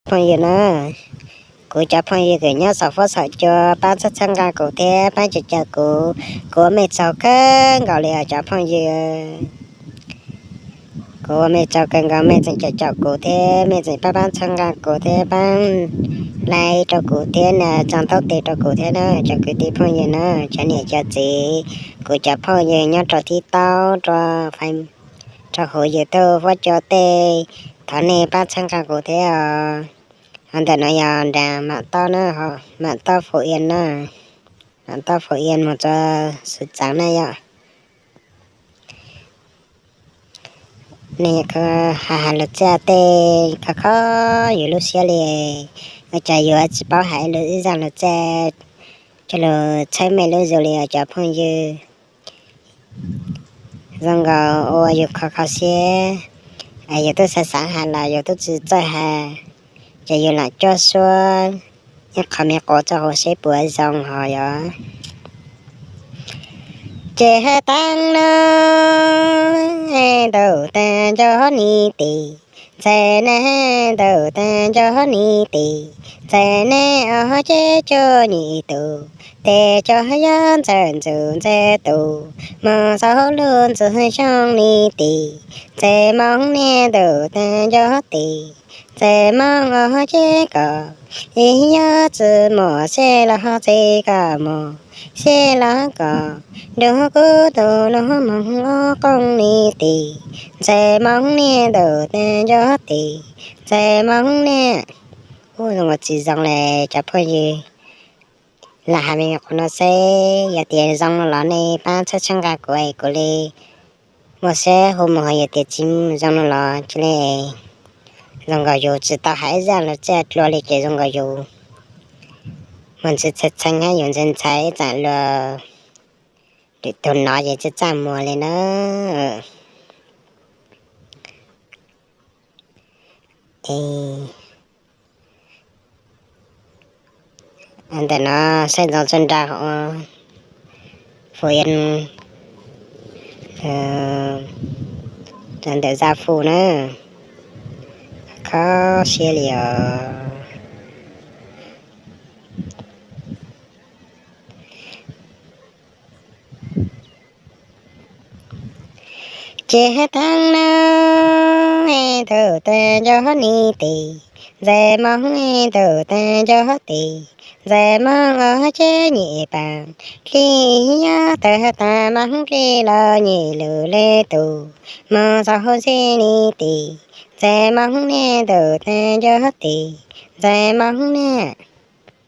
Phooj ywg na, kuv cov phooj ywg kws nyob saum fuab saum cua pab txhawb txhawb nqa kuv thiab pab caum caum kuv, kuv ua mej tsaug kawg nkaus li os cov phooj ywg. Kuv ua mej tsaug kawg nkaus, mej tseem caum caum kuv thiab mej tseem pab pab txhawb nqa kuv thiab pab like rau kuv thiab na, tsa ntaub tes rau kuv thiab na cov kwv tij phooj ywg na, cov niam cov txiv, kuv cov phooj ywg nyob rau TikTok, rau Face, rau hauv YouTube, fuab cua tej, thov nej pab txhawb nqa kuv thiab os. Ho ntawm no yog nram Mam Toj na, Mam Toj Phú Yên na, Mam Toj Phú Yên mus rau Xus Txav na yom. Nej hais hais lus txiaj tej khov kho yus lub siab li, ua cas yus tsis paub hais ib zaaj lus txiaj coj lug txhawb mej lub zug li os cov phooj ywg. Zoo nkaus ua yus kho kho siab, yus tub xav xaav hais los yus tub tsis txawj hais, ces yus lam cuab suab ib qho me quav txoj hauv seb puas zoo hos yog. Ces has tas no, ntaus tag nco nib tis, ntxhais na, ntaus tag nco nib tis, ntxhais na, ob ceb cuaj nyim tus, tes cuaj yog ntxawm ntxug ntxawm tus, moog xauv lug ntxug xyoo nib tis, ntxhais Moob niam ntaus tag nco tis, ntxhais Moob ob ceb koj, ib yog tsi mos seb los tsi koj mos, seb los koj, nrug kuv tug lug moog ob qoob nib tis, ntxhais Moob niam ntaus tag nco tis, ntxhais Moob niam. Ub, zoo ua tsis zoo le cov phooj ywg. Lam has me nyuam qhuav no seb yog tias zoo no los nej pab txhawb txhawb nqa kuv es kuv li muaj siab hu mus, ho yog tias tsis zoo no los cia li zoo nkaus yus tsis tau hais ib zaaj lus txiaj dlua li ces zoo nkaus yus mus ntxhw txhawv txhawv hab yus ntxhais ntxhais ib tsaam luag lwm tug nov ces txaj txaj muag li na. Ntawm no saib ntsoov txug nraag Phú Yên, ntawm Gia Phú na, kho siab li os. Ces has tas no, ntaus tag nco nib tis, ntxhais Moob ntaus tag nco tis, ntxhais Moob ob ceb nyim paas, dlib yog tawg has tas Moob dlib los nyim lug le tus, moog xauv huv xib nib tis, ntxhais Moob niam ntaus tag nco tis, ntxhais Moob niam.